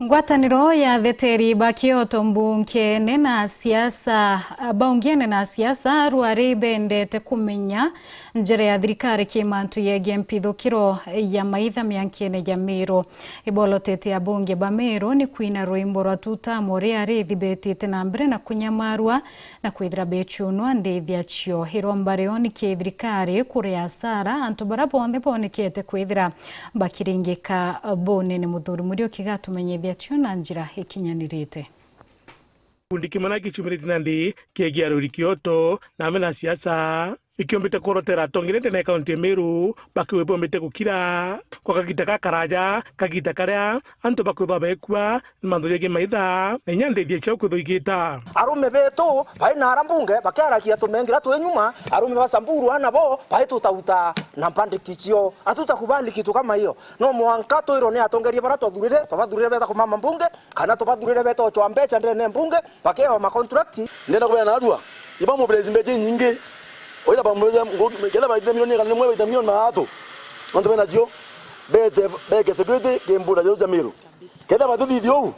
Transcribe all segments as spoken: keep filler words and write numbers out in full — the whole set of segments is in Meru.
Ngwataniro ya ateteri ba kioto mbungene na siasa, baungene na siasa, Arua ari bendete kumenya njira ya thirikari ki mantu yegie mpithukiro ya maitha miankene ya Meru. Ibolotete abunge ba Meru ni kwina rwimbo rwa Tutamu uria ari ithibitite na mbere na kunyamarua na kwithira bechunwa ndithia cio. Iromba rio ni ki thirikari kuria asara antu baria bonthe bonekete kwithira bakiringika bunene. Muthuri Muriuki gatumenyithia cio na njira ikinyanirite. Gikundi kimwe na gicumirite nandi kiegia ruri kioto na amwe na siasa ikiombite kuorotera atongeria ndene ya kaunti ya Meru bakiuga bombite gukira kwa kagita gakaraja, kagita karia antu bakwithwa bekua ni mantu jegie maitha na inya ndithia ciao kwithwa igita. Arume betu bai na ara mbunge bakiaragia tumengira twi nyuma, arume ba Samburu ana bo bai tutauta na bandiki cio. Hatutakubali kitu kama hiyo. No mwanka twirwo ni atongeria bara twathurire, twabathurire beta kumama mbunge, kana tubathurire beta ochwa mbecha ndene mbunge, bakeo ma contract. Ndenda kubera narua, iba mu place mbecha nyingi. Oira ba mbecha, ngo-, kenda baita milioni kana nimwe baita milioni mathatu. Antu bena cio, bete, beke security, kimbura jao ja Meru. Kenda batithithia uu,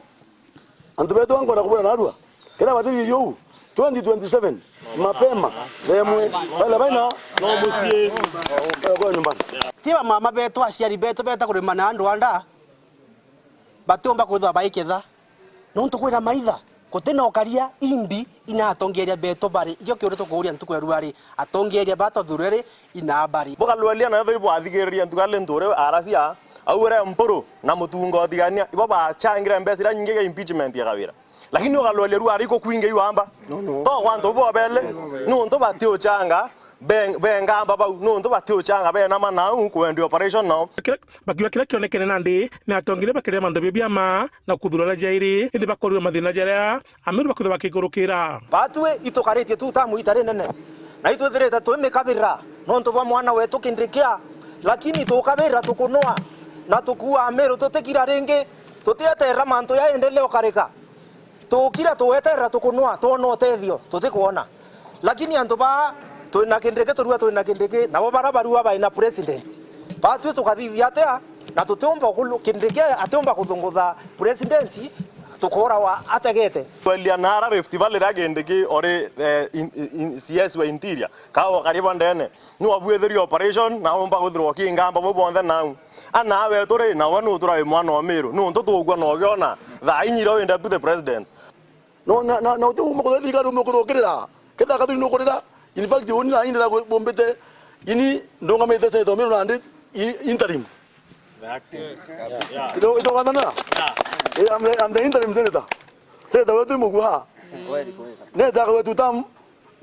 antu betu ankwenda kubwira narua. Kenda batithithia uu, twenty twenty-seven, mapema, themwe, bale baina, no mucii, eh, kwa nyumbani. Tiba mama betu, aciari betu beta kurima na andu anda, batiumba kwithwa baiketha. Nontu kwina maitha, gutina ukaria imbi ina atongeria betu bari. Ikio kiuria tukuuria ntuku ya rua ri, atongeria ba twathurire ri, ina bari. Bukaluelia nayo thiri bwathikiriria ntuku ya Linturi aracia, augire Mpuru na Mutunga utigania, ibo bachangire mbeca iria nyingi ya impeachment ya Kawira. Lakini ukaluelia rua ri kukwingi iwamba. No, no. To kwa antu bobele, nuntu batiuchanga, ben-, bengamba bau, nuntu batiuchanga, benama nau, kwendia operation nao. Bakiuga kiria kionekene nandi ni atongeria bakiria mantu bia biama na kuthura aria jairi, indi bakorirwe mathina jaria Ameru bakwithwa bakigurukira. Batwi itukaritie tu tamu itari nene, na itwithirite twimikabirira nontu bwa mwana wetu Kindikia, lakini tukabirira tukunwa na tukua Ameru tutikira ringi, tutieterera mantu yaendelea ukarika. Tukira tuweterera tukunwa, twona utethio tutikwona. Lakini antu baa twina Kindiki, turua twina Kindiki, nabo bara barua baina president. Batwi tukathithia atia na tutiumba kulu-, Kindiki atiumba kuthungutha president, tukorawa ategete. Twelia nara Rift Valley ria Kindiki ori, eh, in, in, C S wa interior, kawa kariba ndene. Niwabuithirie operation na umba kwithirwa ukingamba bau bonthe nau. Ana awe turi nawe nutura wi mwana wa Miru. Nuntu tugua na ugiona thaa inya iria wi deputy president. No, na, na, na uti uma kuthwa thirikari ume kuthukirira. Ketha kathuri nukurira. In fact, uni na indira bumbite, ini ndungamite senator Miru nandi i-, interim. Ito, ito gwathana? Eh, I'm the, I'm the interim senator. Senator wetu mugua. Neta wetu tam.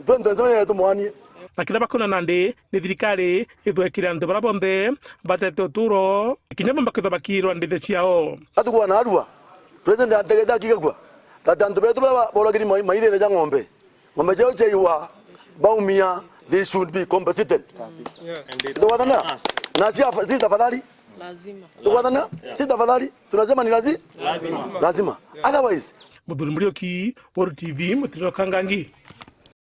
Twenty twenty-seven yetu mwanie. Na kiria bakona nandi ni thirikari ithwekire antu baria bonthe batete uturo, kinya bo bakithwa bakirwa ndithe ciao. Atukwa na arua, president ategete akigagua, tata antu betu baria ba-, boragiri mai-, maithire ja ng'ombe. Ng'ombe ciao ciaiwa, baumia, they should be compensated. Yes. Tugwathana? Na si afa-, si tafadhali? Lazima. Tugwathana? Si tafadhali? Tunasema ni lazi-, lazima. Lazima. Otherwise. Muthuri Muriuki, Weru T V, Mutiro Kangangi.